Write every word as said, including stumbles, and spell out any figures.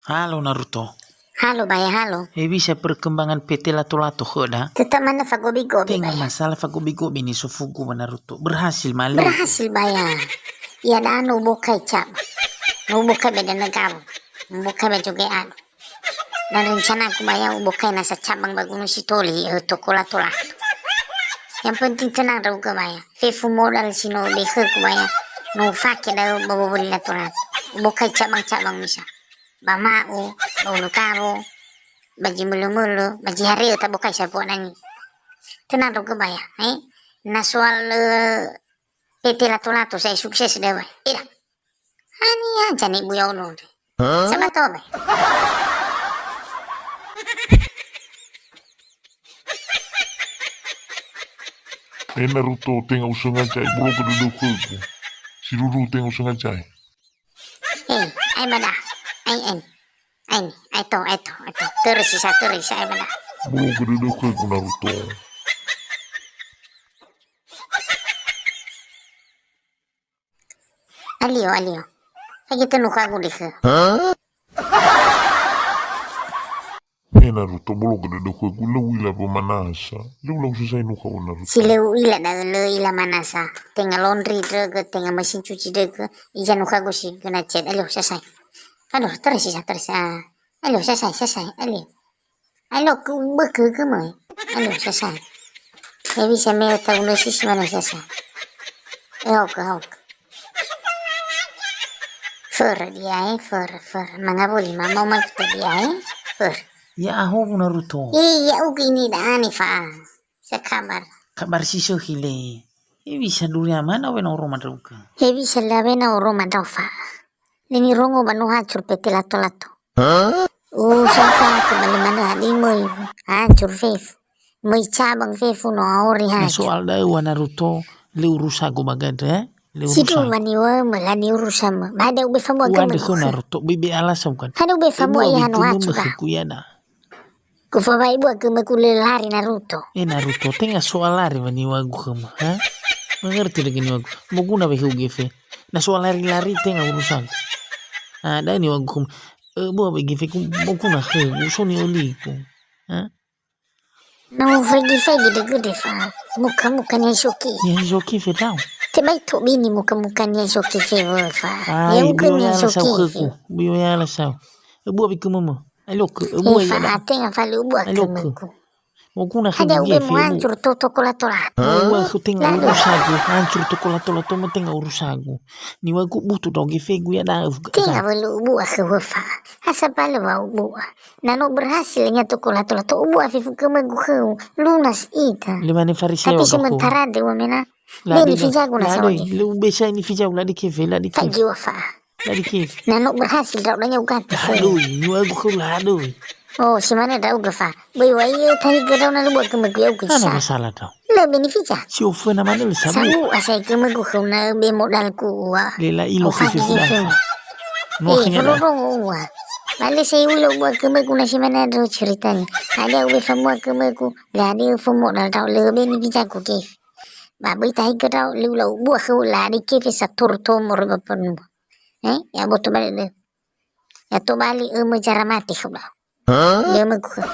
Halo, Naruto. Halo, Baya, halo. Hewisa perkembangan P T Lato-Lato khöda? Tetap mana fagobi-gobi, Baya. Tenga masalah fagobi-gobi ni sofugu ba Naruto. Berhasil malu. Berhasil, Baya. Ia da no bokai cap. No bokai beda negara. Bokai baju ge anu. Dan rencanaku, Baya, ubokai nasa cabang ba Gunung Sitoli, eh, toko lato-lato. Yang penting tenang ndra'ugö, Baya. Fefu modal si no bekhögu, Baya. No ufake da'ö ba wowöli lato-lato. Ubokai cabang-cabang misa. Ba ma'u, ba ulu karo, ba zi mölö-mölö, ba zi hare'ö tabokai sambua nangi. Tenang ndra'ugö, Baya, eh. Na soal, eh, P T lato-lato, saya sukses da'ö, Baya. Eda. Haniha zane buya ono nde. Hah? Sabato be. Eh, Naruto, tenga usengaja, eh, bologa dödöu khögu. Sindruhu tenga usengaja, eh. Eh, ai bada. Ai, ai. Ai, ai to, ai to, ai to. Törö sisa, törö sisa, ai bada. Bologa dödöu khögu, Naruto. Alio, alio. Hadia tenukhagu dödöu khö. Hah? Eh, Naruto, bologa dödöu khögu, lö u'ila wamanasa. Lö ulau sasai nukha, o Naruto. Si lö u'ila da'ö, lö u'ila manasa. Tenga laundry ndra'ugö, tenga mesin cuci ndra'ugö. Iza nukhagu si göna chat. Alio, sasai. Aduh, törö sisa, törö sisa. Alio, sasai, sasai. Alio. Alio, kö, bökö, kö möi. Alio, sasai. Hewisa me ta'unö sisi mana sasai. Eh, oke, oke. Fur dia, eh, fur, fur. Mangawuli, mama, uma fur dia, eh, fur. Ya, aho, Naruto. Iya, ugi ini dah aneh, Fa. Sekabar. Kabar si sökhi le. Hewisa duria mana wena oroma ndra'ugö. Hewisa la wena oroma ndra'o, Fa. Lö nirongo ba no hancur P T lato-lato. Hah? Urusan ta ke bale manö hadi möi hancur fefu. Möi cabang fefu no aori hancur. Na soal da'ö wa Naruto, lö urusagu ba gandrö, eh? Lö urusagu. Sindruhu waniwömö la niurusamö. Ba hadia ube famua gömögu khö Naruto, böi be alasan kan. Hadia ube famua ia no hancur khögu ia da. Kufawa'i bua gömögu lö lari Naruto. Eh, Naruto, tenga soal lari wa niŵa'ögu khömö, ha? Mengerti lagi niŵa'ögu. Moguna weheu gefe. Na soal lari-lari tenga urusangu. Ah, da'ö niŵa'ögu khömö. Eh, bua be gefeku moguna khögu, so ni'oligu. Ha? Na ufegi-fegi dögö de fa. Muka-muka niha isoki. Niha isoki fedau. Tebai tobini muka-muka niha isoki fewö fa. Ah, ya uka niha isoki khögu. Bio ya lasau. Eh, bua be gömömö. Ai lokö, eh, bua ia da. Fa, tenga fa lö bua gömögu. Moguna khögu gefe. Hadia ube muhancur toto kolato-lato. Bua khö tenga urusagu, hancur toko lato-lato mo tenga urusagu. Niŵa'ögu butu da'ö gefegu ia da'ö. Tenga wölu bua khö wöfa. Hasa bale wa ubua. Na no berhasil nya toko lato-lato, ubua fefu gömögu khöu. Lunas ita. Lemane Fariseo. Tapi sementara de wamena. Beni fijagu na sawa gefe. Lö ubesai ni fijagu, lö dikefe, lö dikefe. Fa jiwa fa. Lö dikefe. Na no berhasil ndra'o dania ugati. Ladoi, niŵa'ögu khöu ladoi. Oh, si mane ndra'ugö fa. Böi wa iö tahigö ndra'o na lö bua gömögu ya'ugö. Hana masalah ndra'o. Lö beni fija. Si oföna mane lö sabu. Sabu asai gömögu khöu na be modalku ua. Lela ilo fefe. No khönya da. Rongo ua. Bale sai ulo bua gömögu na si mane ndra'o ceritanya. Hadia ube famua gömögu, lö hadia fo modal ndra'o lö beni fijagu gefe. Ba böi tahigö ndra'o lö ulau bua khöu lö dikefe sator to moroi ba penua. Eh, ya boto bale lö. Ya tobali ömö zara mate khöu ndra'o. Hah? Lö mögu khöu.